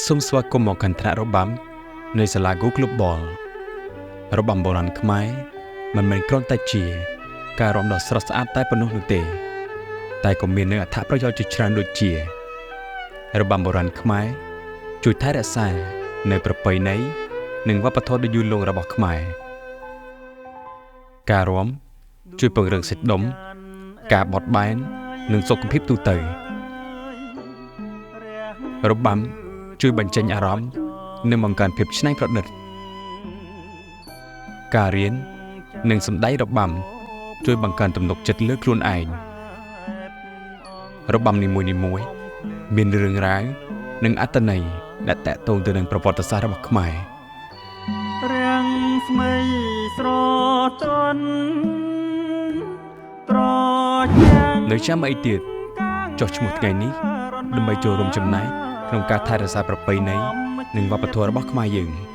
សូមស្វាគមន៍មកកាន់ថ្នាក់របាំនៃសាលា Go Global។ របាំបុរាណខ្មែរមិនមែនគ្រាន់តែជា ការរាំដ៏ស្រស់ស្អាតតែប៉ុណ្ណោះនោះទេ តែក៏មាននូវអត្ថប្រយោជន៍ជាច្រើនដូចជា របាំបុរាណខ្មែរជួយថែរក្សានៅប្រពៃណីនិងវប្បធម៌ដ៏យូរលង់របស់ខ្មែរ ការរាំជួយពង្រឹងសាច់ដុំ ការបត់បែន និងសុខភាពទូទៅ របាំជួយបញ្ចេញអារម្មណ៍ និងបង្កើនភាពច្នៃប្រឌិត ការរៀននិងសម្ដែងរបាំជួយបង្កើនទំនុកចិត្តលើខ្លួនឯង របាំនីមួយៗមានរឿងរ៉ាវនិងអត្ថន័យដែលទាក់ទងទៅនឹងប្រវត្តិសាស្ត្ររបស់ខ្មែរ។ រាំងស្មីស្រទន់ត្រចាំង នៅចាំអីទៀត ចុះឈ្មោះថ្ងៃនេះដើម្បីចូលរួមចំណែកក្នុងការថែរក្សាប្រពៃណីនិងវប្បធម៌របស់ខ្មែរយើង។